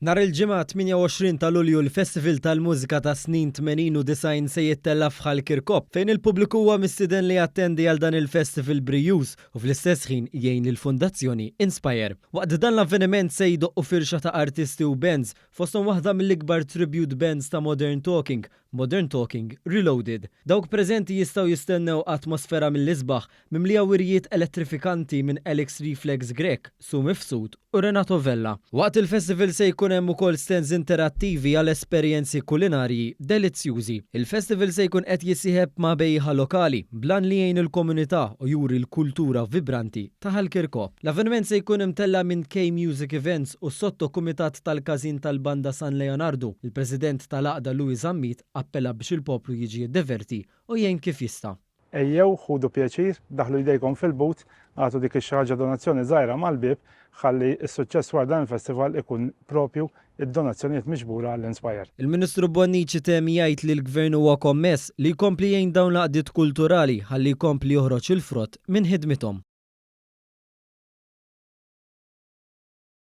Nhar il-Ġimgħa 28 ta' Lulju l-Festival tal-Mużika tas-snin 80 u 90 se jittella' f'Ħal Kirkop fejn il-pubbliku huwa mistieden li jattendi għal dan il-festival brijuż u fl-istess ħin jgħin lill-Fondazzjoni Inspire. Waqt dan l-avveniment se jdoqqu firxa ta' artisti u bands, fosthom waħda mill-ikbar tribute bands ta' Modern Talking, Modern Talking Reloaded. Dawk preżenti jistgħu jistennew atmosfera mill-isbaħ, mimlija wirjiet elettrifikanti minn Alex Reflex Grech, Sue Mifsud u Renato Vella. Waqt il-festival se jkun hemm ukoll stands interattivi għal esperjenzi kulinarji delizzjużi. Il-festival se jkun qed jissieħeb ma' bejjiegħa lokali, bl-għan li jgħin il-komunità u juri l-kultura vibranti ta' Ħal Kirkop. L-avveniment se jkun imtella' minn K-Music Events u s-sotto-kumitat tal-Każin tal-Banda San Leonardu. Il-President tal-Għaqda Louis Zammit appella biex il-poplu jiġi jiddeverti u jgħin kif jista'. Ejjew, ħudu pjaċir, daħħlu jdejkom fil-but, agħtu dik ix-xi ħaġa donazzjoni żgħira mal-bieb ħalli s-suċċess wara dan il-festival ikun propju d-donazzjonijiet miġbura għall-Inspire. Il-Ministru Bonnici temm jgħid li l-Gvern huwa kommess li jkompli jgħin dawn l-għaqdiet kulturali ħalli jkompli joħroġ il-frott minn ħidmithom.